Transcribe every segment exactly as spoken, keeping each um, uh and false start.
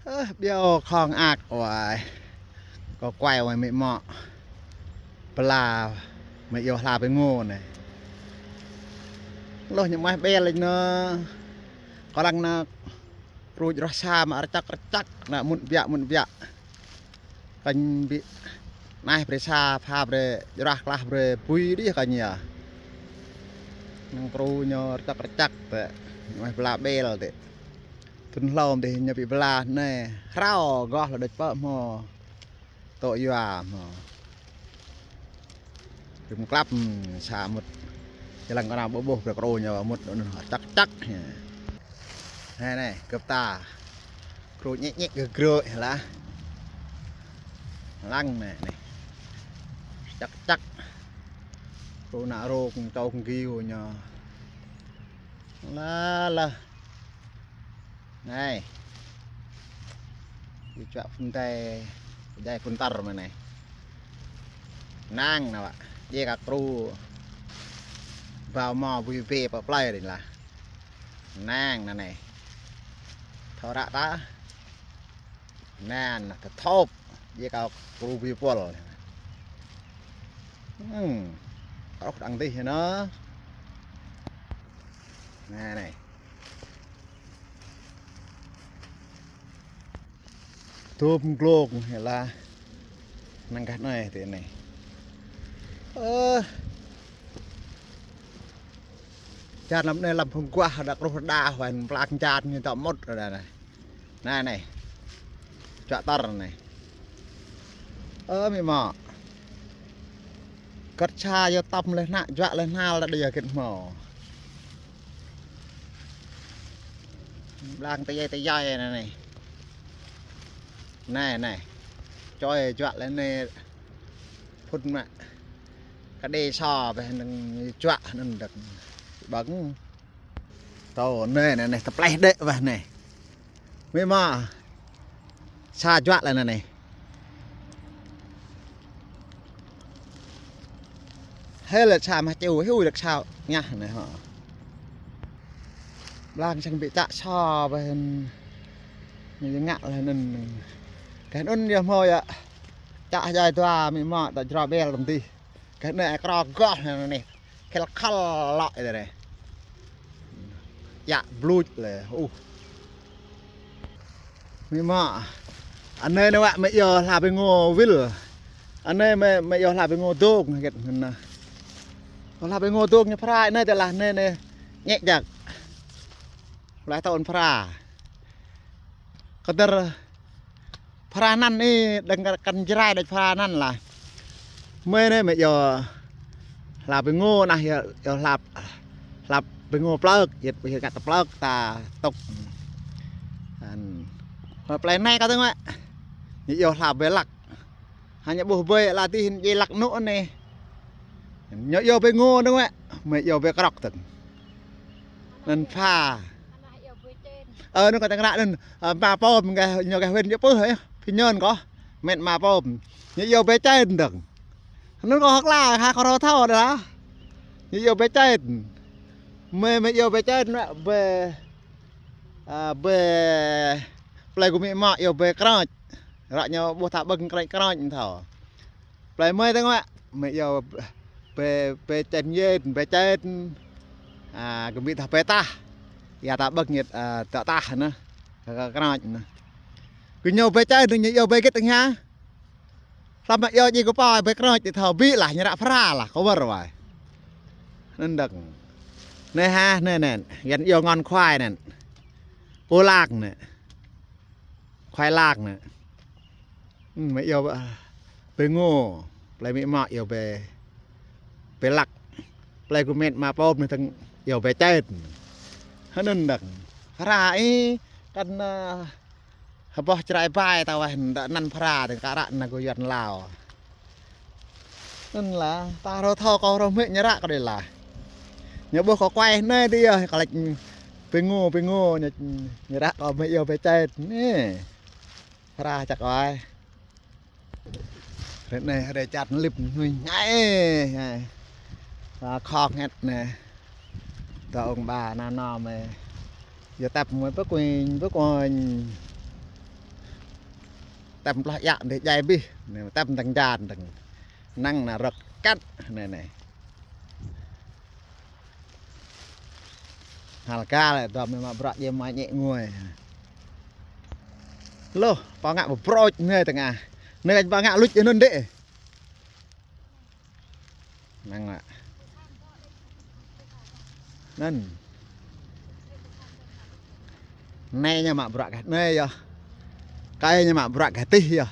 Ơ, ƀiă khŏng ak uai. Kâo kuai uai mĭ mŏ. Pla mĭ yua hla pơngô anai. Lôh ñu mơai ƀel lĕ ñu. Kâo lăng nă kru jrŏh sa mă rơčăk rơčăk nă mŭt biă mŭt biă. Kơnh ƀĭ naih brơi sa pha brơi jrŏh klah brơi bui dih kơnh yơh. Nă kru ñu rơčăk rơčăk tĕ. Ñu mơai pla ƀel tĕ. Thŭn hlâo dih ñu ƀĭ pla anai. Hrâo gŏh lŏ đôč pơ hmâo. Tŏ yua hmâo. Rĭm klăp sa mŭt. Jơlan kơ nao ƀuh ƀuh brơi kru ñu mŭt anŭn rơčăk rơčăk. Anai anai, gơ̆p ta. Kru ñĕk ñĕk gơ̆ grơ̆ lah. Lăng anai anai. Rơčăk rơčăk. Kru nă rôk tŏk giu ñu. Lah lah. Anai. Ƀu čuă phŭn tai, djai phŭn tơr mơ̆ anai. Năng nă wă. Djai kơ kru. Bao mă bui bê pơ plơi dih lah. Năng nă anai. Thâo ră ta. Năng nă thâo thôp. Djai kơ kru bui pôl. Hmm. Kâo đang dih nă. Nă anai. Tŭm glông hĕ lah. Năng gah anai tĕ anai. Ơ. Čan lăm anai lăm phung guah đa kruh đa huan plak čan ñu tŏ mŭt đa anai. Anai anai. Čuă tơr anai. Ơ mĭ mŏ. Kơt sa yua tăm lĕ nă juă lĕ nal đa đia kĕt hmâo. Blang tơyai tơyai anai anai. Anai anai. Čoi juă lĕ anai. Phŭn mă. Kơđi so bĕ anŭn juă anŭn đơ̆k. Ƀơ̆ng. Tŏ anai anai anai tơpleh đĕ wah anai. Mĭ mă. Sa juă lĕ anai anai. Hĕ lĕ sa mă čêu hiu đơ̆k sa ñah anai hă. Blang sang ƀĭ čă so bĕ anŭn. Ñu ngă lĕ anŭn. Kơ anŭn yơh hmâo yơh. Čă jai dua mĭ mă tŏ jrŏ ƀel tăm dih. Kơ anai krô gŏh anai anai. Khel khel lŏ anai anai. Yă bluč lĕ. Uh. Mĭ mă. Anai nă wă mĭ yua hla pơngô wil. Anai mĭ, mĭ yua hla pơngô dông hơget anŭn nă. Hla pơngô dông ñu phra anai tĕ lah anai anai. Ñĕk jak. Lah tŏ anŭn phra. Kơdơr phra anăn ih, đang kăn jrai đôč phra anăn lah. Mơi anai mơi yua hla pơngô nah yua, yua hla, hla pơngô plơk, yơh, yơh kăt plơk ta tŭk. An. Hla plơi anai kơ tơngă. Ñu yua hla bê lăk. Hă ñu ƀuh bê lah tih djai lăk anŭn anai. Ñu yua bê ngô anŭn wă, mơi yua bê krŏk tơ̆ng. Anŭn pha. Ơ, anŭn kơ tơ̆ng ră anŭn, ơ, ma pôm gah, ñu gah huyện ñu pơh, ơ, phi nhơn kơ. Met ma pôm. Ñu yua bê čen tơ̆ng. Anŭn kơ hơk la, ha kơ rô thâo đa. Ñu yua bê čen. Mơi, mơi yua bê čen wă, bê, ơ, bê, plơi gŭ mĭ mă yua bê krŏk. Ră ñu ƀuh ta ƀơ̆ng krŏk krŏk thâo. Plơi mơi tơ̆ng wă, mơi yua bê, bê čen yên, bê čen. A, gơmĭ tah bê tah. Ia ta ƀơ̆ng ñit, a, tơ̆ tah nă. Kơ, kơ krŏk nă. Kơ ñu bê čen, ñu yua bê gĭt tơ̆ng ha. Lăm mă yua djai kơ pô bê krŏk, djai thâo ƀĭ lah, ñu ră phra lah, kơ wơr wai. Anŭn đơ̆ng. Anai ha, anai, anai. Găn yua ngon khoai anŭn. Pô lak anŭn. Khoai lak anŭn. Hm, mơi yua bê, bê ngô. Plơi mĭ mă yua bê, bê lăk. Plơi gŭ met ma pôm anai tơ̆ng yua bê čen. Anŭn đơ̆ng. Phra ih, kăn, a, hơbôh črai bai ta wah, đa anăn phra tơ̆ng kơ ră anai gŭ yuan lao. Anŭn lah, ta rô thâo kơ rô mĭ ñu ră kơ đơi lah. Ñu ƀuh kơ kuai anai dih yơh, kơ lĕ bê ngô, bê ngô, ñu, ñu ră kơ mơi yua bê čen. Anai. Phra čăk wai. Ră anai, ră čăt lip hnui ngai. Ba khŏk hĕt anai. Tơ ung ba nă nă mơi. Yua tăp mơi pơkuñ, pơkuñ. tăm plah iă dih jai bih. Anai tăm tơ̆ng jan tơ̆ng. Năng na rơ̆k kăt. Anai, anai. Hal kal lĕ dŏm mă bruă jĕ mă ñĕ ngui. Lôh, pô ngă bơbroč anai tơngah. Anai pô ngă luč anŭn dêh. Năng lĕ. Anŭn. Anai ñu mă bruă gah anai yơh. Kâo ñu mă bruă gah tih yơh.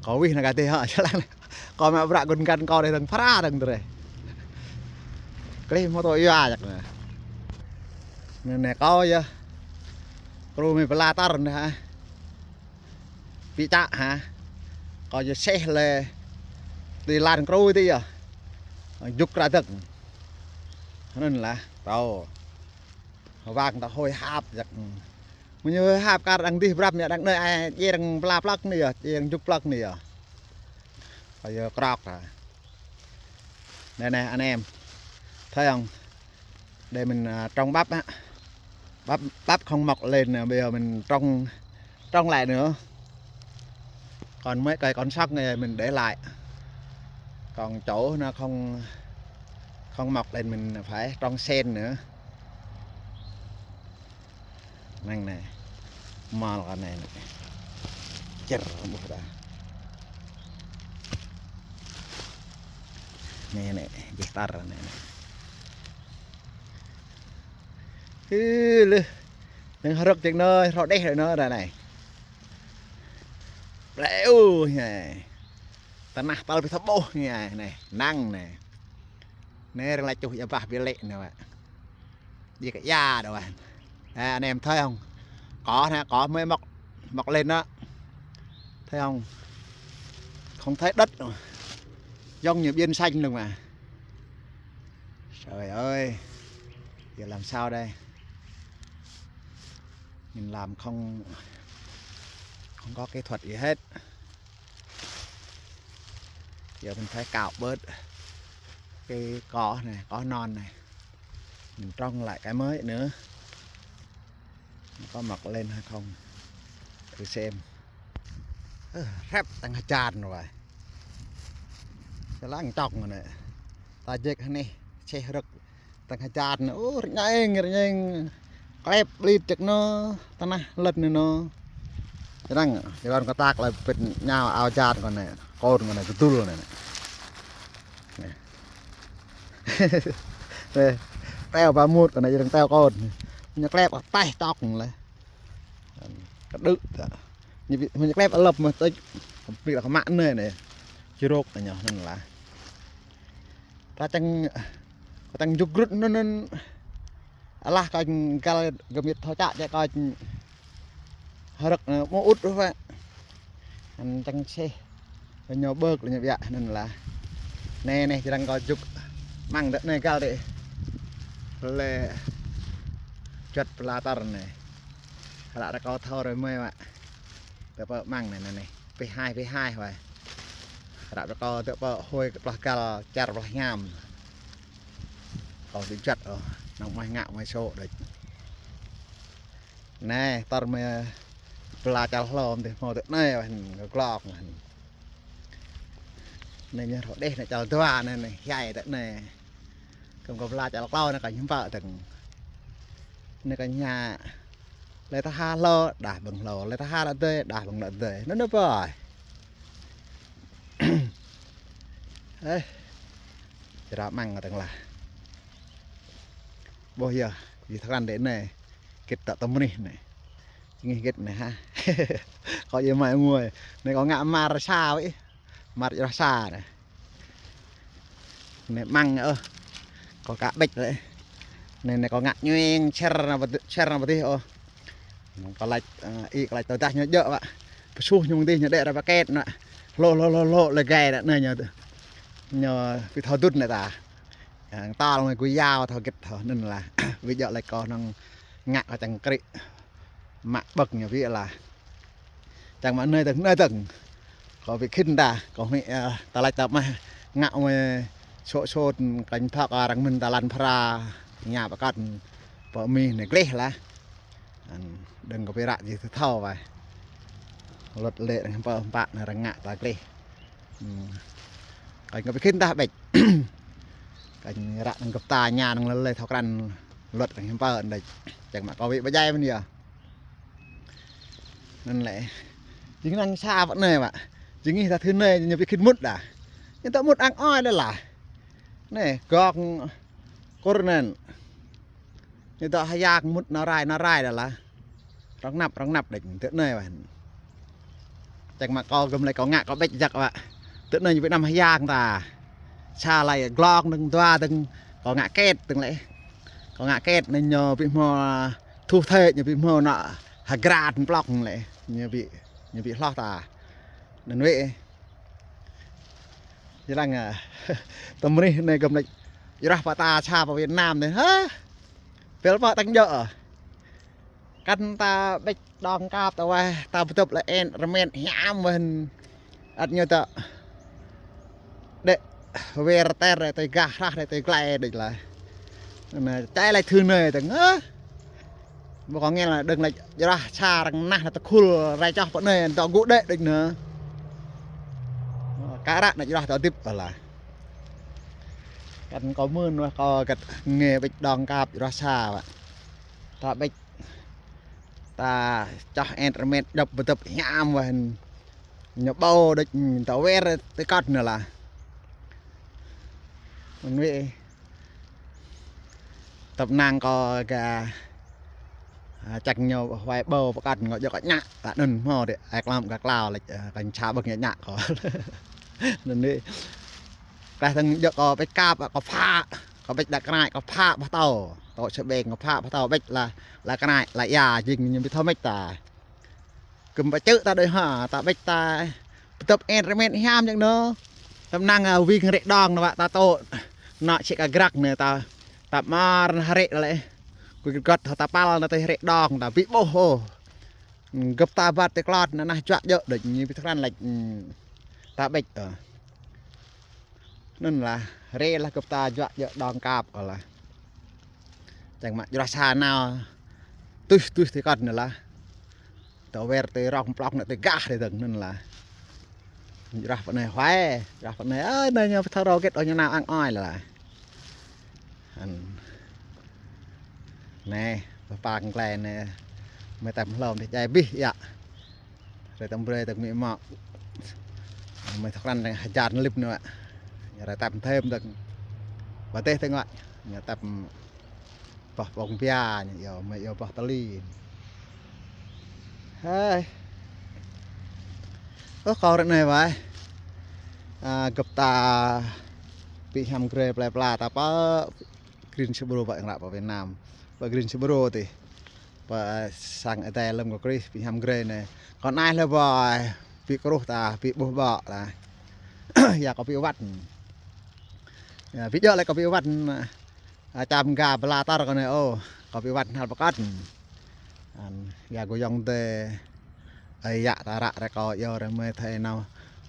Kâo wih anai gah tih hă, čơlan. Kâo mă bruă gun găn kâo dêh dơ̆ng phara dơ̆ng tơdơi. Klih mơtô yua jak anai. Anai, anai kâo yơh. Kru mơi pơla tơr anai hă. Pi čă hă. Kâo yơh seh lĕ. Ti lan kru ti yơh. Juk kra dơ̆ng. Anŭn lah, tâo. Wang tơ hơi hap jak. Mơ̆ ñu hơi hap kar đang dih brăp ñu đang anai ai, jĕ đang pla plăk anai yơh, jĕ đang juk plăk anai yơh. Kâo yơh krŏk ra. Anai, anai, anh em. Thấy không? Đây mình, à, trông bắp á. Bắp, bắp không mọc lên nè, bây giờ mình trông, trông lại nữa. Còn mấy cây còn sót này mình để lại. Còn chỗ nó không, không mọc lên mình phải trông sen nữa. Năng anai. Mâo kơ anai anai. Čer ƀuh dah. Anai anai, jeh tar anai anai. Ư lưh. Năng hrŏk ček anai, hrŏk dêh anai anai. Plĕ u anai. Tơnah pal pi thâo ƀuh anai anai. Năng anai. Anai rơ̆ng lač čuh ia bah pi lĕ anai wă. Đi cả ya đâu anh. À, anh em thấy không? Cỏ nè, cỏ mới mọc, mọc lên đó. Thấy không? Không thấy đất rồi. Giống như biển xanh luôn mà. Trời ơi. Giờ làm sao đây? Mình làm không, không có kỹ thuật gì hết. Giờ mình phải cạo bớt cái cỏ này, cỏ non này. Mình trồng lại cái mới nữa. Nó có mọc lên hay không? Thử xem. Ơ, rep tơng hơjan rồi. Sẽ lăng trồng rồi nè. Ta jek hơneh, seh hrŏk. Tơng hơjan, ơ, rơñeng, rơñeng. Klep lit ček anai, tơnah lĕt anai anai. Čơrăng, čơrăng kơtak lĕ pĭt ñao ao jan kơ anai, kôn kơ anai, tơdul anai. Anai. Anai. Teo ba mut kơ anai, čơrăng teo kôn. Ñu klep ataih čŏk lĕ. Kơđư ta. Ñu bi, ñu klep alăp mơ̆ tĕč. Bi lă kơ mă anai anai. Čirôk anai ñu anŭn lah. Ta čang, ta čang juk grŭt anŭn anŭn. Alah kơ gal gơmit thâo čă čĕ kơ hrŏk, ơ, mơ̆ ŭt rơ̆ wă. Anŭn čang seh. Kơ ñu ƀơ̆k lĕ ñu biă anŭn lah. Anai anai čơrăng kơ juk măng dơ̆ anai gal dêh. Lĕ juăt pla tơr anai. Hră rơkâo thâo rơmơi wă. Tơpă măng anai anai anai. Pih hai, pih hai wă. Hră rơkâo tơpă hơi plah gal čar plah ñam. Kâo tơjuăt ôh, năng mơai ngă mơai sô̆ đôč. Anai, tơr mơi pla čal hlô dih hmâo tơ anai wă, kơ glŏk wă. Anai ñu hrŏk dêh anai čal dua anai, anai, hiai tơ anai. Kơ̆m kơ pla čal klâo anai kơ ñu mpă tơ̆ng. Anai kơ ñu Lĕ tơha hlô, đah ƀơ̆ng hlô. Lĕ tơha lŏ dơi, đah ƀơ̆ng lŏ dơi. Anŭn anai pơi. Ơ. Čơră măng tơ̆ng lah. Ƀuh yơh, ih thâo krăn dêh anai. Git tŏ tơmrih anai. Čơngih git anai hă. Kâo djơ̆ mă ngui. Anai kâo ngă mar sa wơ̆t. Mar jrah sa anai. Anai măng ôh. Kâo ka ƀĕč lĕ. Anai, anai kâo ngă ñueng, čer anai pơ-, čer anai pơ adih ôh. Kâo lač, ơ, ih kâo lač tơdah ñu djơ̆ wă. Pơsuh ñu mơ̆ng adih ñu đĕ ra paket anai. Hlô, hlô, hlô, hlô, lĕ gai anai ñu. Ñu ƀu thâo dŭn anai ta. Yang tal ngui gui yao thâo git thâo anŭn lah. Ƀu djơ̆ lač kâo năng ngă kâo čang krĭ. Mă ƀơ̆ng ñu ƀiă lah. Čang mă anai tơ̆ng, anai tơ̆ng. Kâo ƀu khĭn đa, kâo hmư̆, ơ, ta lač ta mă ngă mơi sô̆ sôt kơnh phak arăng mơ̆n ta lăn phara, ña pơkŏn, pơ mih anai gleh lah. Anŭn, đơ̆ng kâo ƀu ră jih tơthâo wai. Luật lĕ arăng hiư̆m pă hơmpă anai arăng ngă ta gleh. Hmm. Kâo ngă ƀu khĭn tah ƀĕč. Kâo ră anŭn gơ̆p ta ña anŭn lĕ lĕ thâo krăn luật arăng hiư̆m pă đĕč. Čang mă kâo wĭ ƀu djai mơ̆n yơh. Anŭn lĕ. Jing năng sa pơ anai mă. Jing ih ta thưr anai ñu ƀu khĭn mŭt đa. Ñu ta mŭt ang oi đa lah. Anai, gŏng kơr anŭn. Ñu ta hơyang mŭt nao rai, nao rai đa lah. Rŏng năp, rŏng năp đĕč, tơ anai wah. Čang mă kâo gơ̆m lĕ kâo ngă kâo ƀĕč jăk wă. Tơ anai ñu ƀu năm hơyang ta. Sa lĕ glông dơ̆ng dua dơ̆ng, kâo ngă kĕt dơ̆ng lĕ. Kâo ngă kĕt anai ñu ƀu hmâo thu thê, ñu ƀu hmâo nao hơgrat plŏk lĕ. Ñu ƀu, ñu ƀu hloh ta. Anŭn wĭ. Jơlan, a, tơmrih anai gơ̆m lĕ. Jrah pă ta sa pơ Việt Nam anai. Hă? Pel pă tăng jŏ. Kăn ta ƀĕč đong kap ta wai, ta pơtŭp lĕ en rơmet hiam wah. Ăt ñu ta đĕ wer ter đĕ tơi gah hrah đĕ tơi glai đĕč lah. Anai, čai lĕ thưr anai tơ̆ng, hă? Ƀu kâo ngă lĕ đơ̆ng lĕ jrah sa arăng nah anai tơkhul rai čoh pơ anai, ta gŭ đĕ đĕč anai. Kar ră anai jrah ta hơdip lah. Kăn kâo mưn wah kâo găt ngă ƀĕč đong kap jrah sa wă. Ta ƀĕč ta čoh en rơmet djŏp pơtŭp hiam wah. Ñu ƀâo đĕč ta wer tơi kơt anai lah. Anŭn wĭ. Tơp năng kâo gah, a, čang ñu wai ƀâo pơkăt ngă jŏk kơ ñă, ta anŭn hmâo đĕ, ai klăm gah klao lĕ, a, kăn sa ƀơ̆ng ñă ñă kâo. Anŭn đĕ. Klah tơ̆ng jŏk kâo ƀĕč kap, kâo phă, kâo ƀĕč đa kơnai, kâo phă pơtâo. Tŏ sa ƀĕng kâo phă pơtâo ƀĕč lah, lah kơnai, lah ia, jing ñu ƀu thâo mĕč ta. Kơ̆m pơčư̆ ta đơi hă, ta ƀĕč ta pơtŭp en rơmet hiam jing anai. Tơm năng, a, wing rĕ đong anai wă ta tŏ. Nă sĭ kơ grăk anai ta, ta mơ̆r anai hrĕ lĕ. Kơ gơ̆t ta păl anai tơi hrĕ đong ta ƀu ƀuh ôh. Gơ̆p ta ƀăt tơi klot anai nah juă jŏ đĕč ñu ƀu thâo krăn lĕ, ta ƀĕč, ơ. Anŭn lah, hrĕ lah gơ̆p ta juă jŏ đong kap kơ lah. Čang mă jrah sa nao tuih tuih tơi kơt anai lah. Ta wer tơi rŏng plŏk anai tơi gah đĕ tơ̆ng anŭn lah. Jrah pơ anai huai, jrah pơ anai, ơ, anai ñu pơthâo rô gĕt ôh ñu nao ang oi lah. Anŭn. Anai, pơpă glai anai. Mơi tăm hlom đĕ jai bih yă. Rai tăm brơi tơ̆ng mĭ mŏ. Mơi thâo krăn tơ̆ng hơjan lip anai wă. Ñu rai tăm thêm tơ̆ng. Pơtĕh tơ̆ng wă. Ñu tăm boh pŏng bia ñu iâu, mơi iâu boh tơli. Hai. Ơ, kâo ră anai wai. A, gơ̆p ta ƀu hiam grê plơi pla ta pơ Greensboro pơ Ăng ră pơ Việt Nam. Pơ Greensboro tih. Pơ sang Ơi Adai lơ̆m kơ Krist ƀu hiam grê anai. Kâo anai lĕ ƀơi, ƀu kruh ta, ƀu ƀuh ƀô̆ lah. Ia kâo ƀu wăt. Ia, ƀu djơ̆ lĕ kâo ƀu wăt. A, čăm ga pơla tơr kâo anai, ôh, kâo ƀu wăt hnal pơkŏt. An, ia kơ yŏng tê, ơi yă ta ră ră kâo iâu ră mơi thâo nao,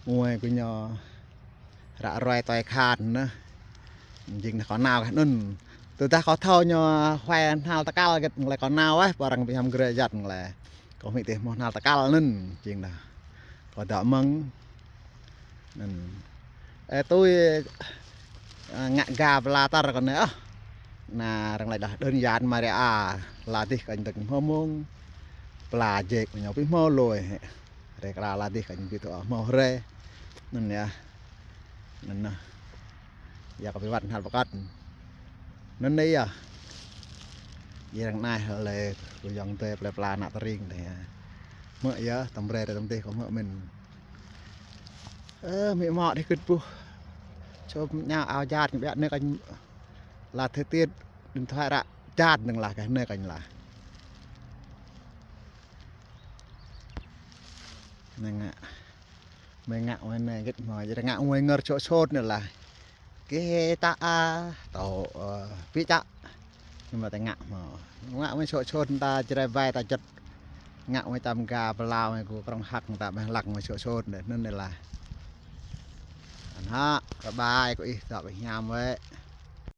ngui kơ ñu ră ruai tuai khan anai. Jing anai kâo nao gah anŭn. Tơdah kâo thâo ñu huai hnal tơkal gĕt lĕ kâo nao wai, pơ arăng ƀu hiam grê jăt lĕ. Kâo hmư̆ tih hmâo hnal tơkal anŭn, jing anai. Kâo dŏ mơ̆ng. Anŭn. Ơ, tui, ơ, ngă ga pơla tơr kơ anai, ơ. Anai, arăng laĭ dah đơn giản Maria, la dih kơ anŭn tơ̆ng hmâo mông. Pơla jĕk ñu ƀu hmâo lui. Rai kra la dih kơ anŭn ƀu thâo hmâo rai. Anŭn yơh. Anŭn anai. Ia kâo ƀu wăt hnal pơkŏt. Anŭn anai yơh. Ia arăng anai lĕ kơ yŏng tê plơi pla ană tơring anai. Hmư̆ yơh, tăm brơi tăm tih kâo hmư̆ mĭn. Ơ, mĭ mŏ đĕ gĭt ƀuh. Čôm ñu ao jat ñu ƀiă anai kơ anŭn lah thời tiết điện thoại ră jat anŭn lah kơ anai kơ anŭn lah. Anai ngă. Mơi ngă mơi anai gĕt mơi, jing ngă mơi ngơr sôt sôt anai lah. Kê ta a, tŏ, ơ, pi čă. Ñu mă tơngă mă. Ngă mơi sôt sôt ta jrai bai ta jơt. Ngă mơi čăm ga pơlao mơi kơ krong hăk ta mơi lăk mơi sôt sôt anai, anŭn anai lah. Ană, bye bye kơ ih, dŏ ƀu hiam wơ̆t.